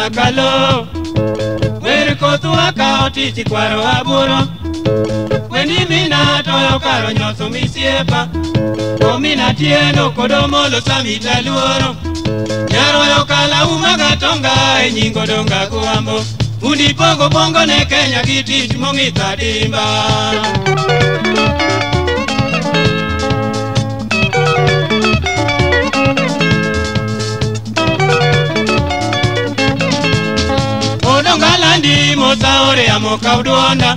Nyakalo Wer kothwa ka otich kwaro aboro Wendi mina toyo karo nyoso misiepa Omina tieno kodomolo samita luoro Nyaroyo kala umaga tonga e nyingo donga kuambo Undi pogo bongo ne Kenya gi tich mong'itha dimba Odonga landi mosaore amoka uduonda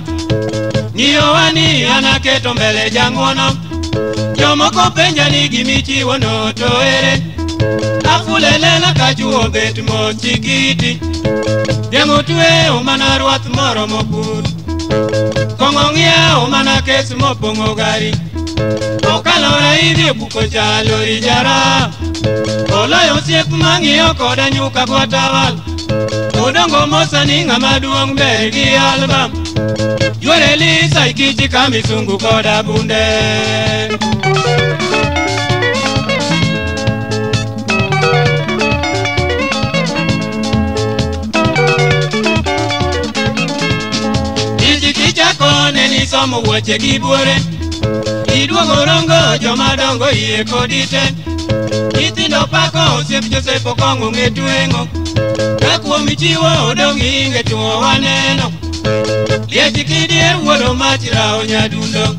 Ng'iyo ni anaketo mbele jang'uono Jomoko penja ni gimichiwo no to ere Afulelela kachuo bet mos chikiti Dhiang' otweyo mana rwath moromo pur Kong'o ng'iewo mana kes mopong'o gari Okalo idhi e buko cha lori jara Oloyo osiep mang'iyo koda nyuka gwatawal Odongo mosa ni ng'ama duong' ber gi albam Yuore Lisa ikichi ka misungu koda bunde Tiji kichako ne nisomo wuoche gi buore Iduogo rongo joma dongo yie kodi te Nyithindo pako osiep Joseph Okong'o ong'e tweng'o Ka kuom ichiwo odong' inge chuo waneno Liech kidier wuodo mach rawo nyadundo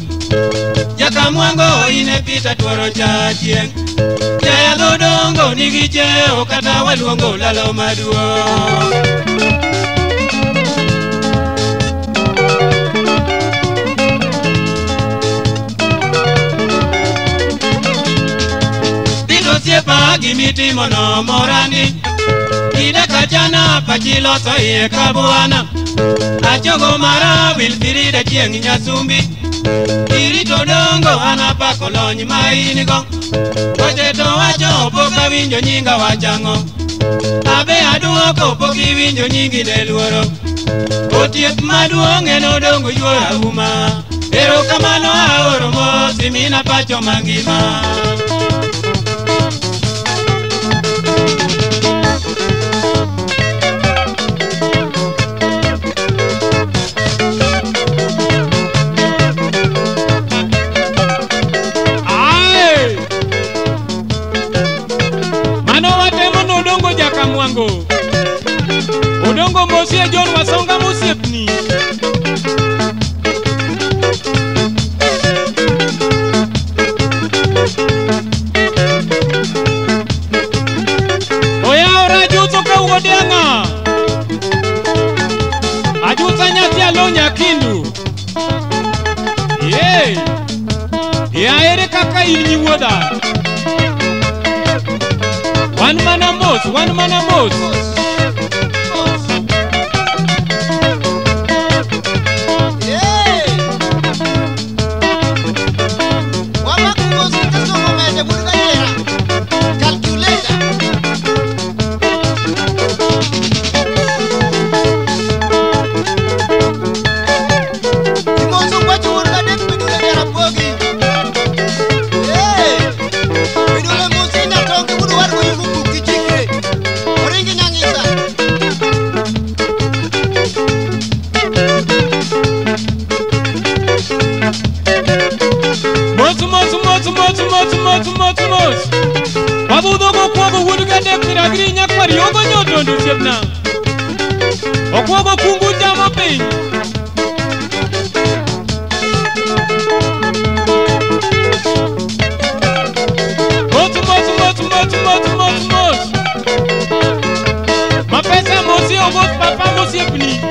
Jakamwango ine Peter tuoro cha chieng' Jayadh Odongo nigi cheo kata waluongo lalo maduong' Osiepa gimitimo no morani Ida kachana pachi loso iye kabwana Achogo mara Wilfrida chieng' Nyasumbi Irito dongo anapako lony ma in go Weche to wacho pok awinjo nyinga wachang'o Abe aduoko pok iwinjo nyingi ne luoro Otiep maduong' en Odongo yuora uma Erokamano aoro mos mina pacho mangima Odongo mosie John Wasonga mosiepni Oyawra ajuso ka wuod ang'a Ajusa nyathi alo nyakindu Ye Ya ere kaka in nyiwuodha Wan mana mos, wan mana mos. Okuogo kungu chamo piny. Mos mos mos mos mos mos mos. Mapesa mosi omos papa mosiepni.